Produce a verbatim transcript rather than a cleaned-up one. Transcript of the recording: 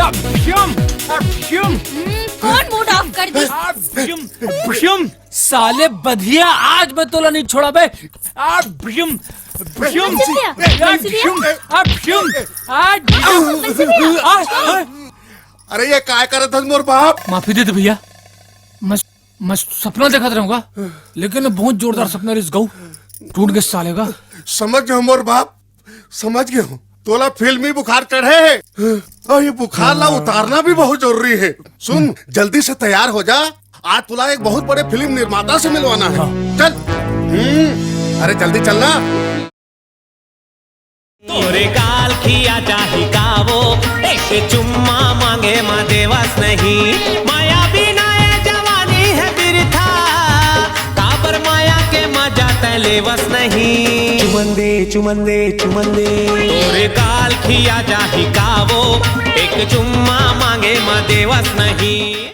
अभ्युम, अभ्युम, हम्म, कौन mood off कर दी? अभ्युम, अभ्युम, साले बधिया, आज मैं तोला नहीं छोड़ा बे। अभ्युम, अभ्युम, कैसे दिया? कैसे दिया? अभ्युम, अभ्युम, आज, कैसे दिया? आज, आज। अरे ये काय करत हस मोर बाप? माफी दे दे भैया, मैं मैं सपना देखत रहूंगा, लेकिन बहुत जोरदार सपना रिस गऊ टूट गए साले का। समझ गयो मोर बाप, समझ गयो। तोला फिल्मी बुखार चढ़े हे, और ये बुखार ला उतारना भी बहुत जरूरी है। सुन, जल्दी से तैयार हो जा, आज तोला एक बहुत बड़े फिल्म निर्माता से मिलवाना है। चल। हम्म, अरे जल्दी चलना। तोरे गाल खिया जाही कावो, एक चुम्मा मांगे मा देवस नहीं। माया बिना ये जवानी है बिरथा, काबर माया के मजा तै लेवस नहीं। चुमन दे, चुमन दे, चुमन दे। तोरे गाल खिया जाही कावो, एक चुम्मा मांगे मा देवस नहीं।